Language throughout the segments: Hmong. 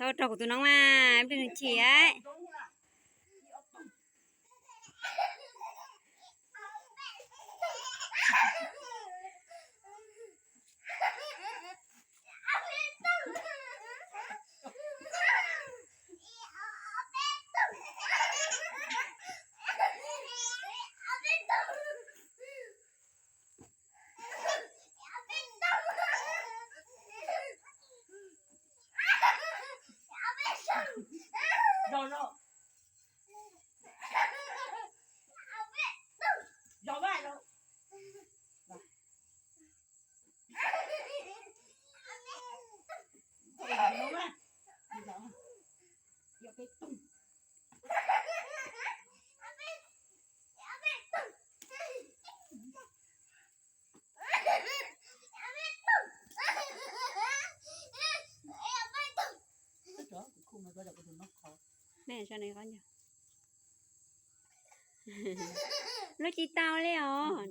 Tau raug kuv tus noob mas, nws chim. Luaj tsis tau li os.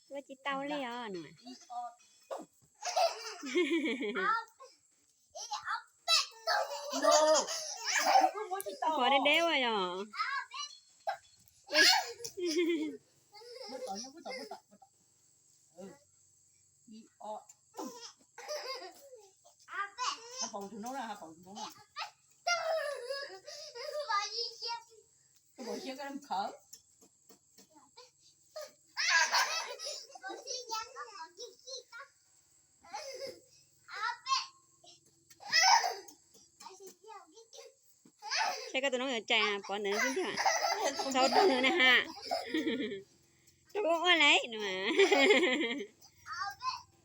Luaj tsis tau li os no. Pom deb deb ua yog. Saib koj tus noob yuav cais pov ntawd xwb tiag. Txhob raug nws na ha. Raug kuv ua ua lawm no.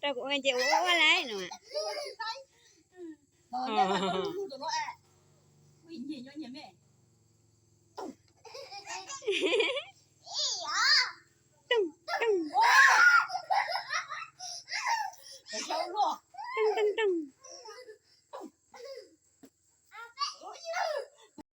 Raug kuv ua ces ua ua lawm no. Toog toog. Toog toog toog.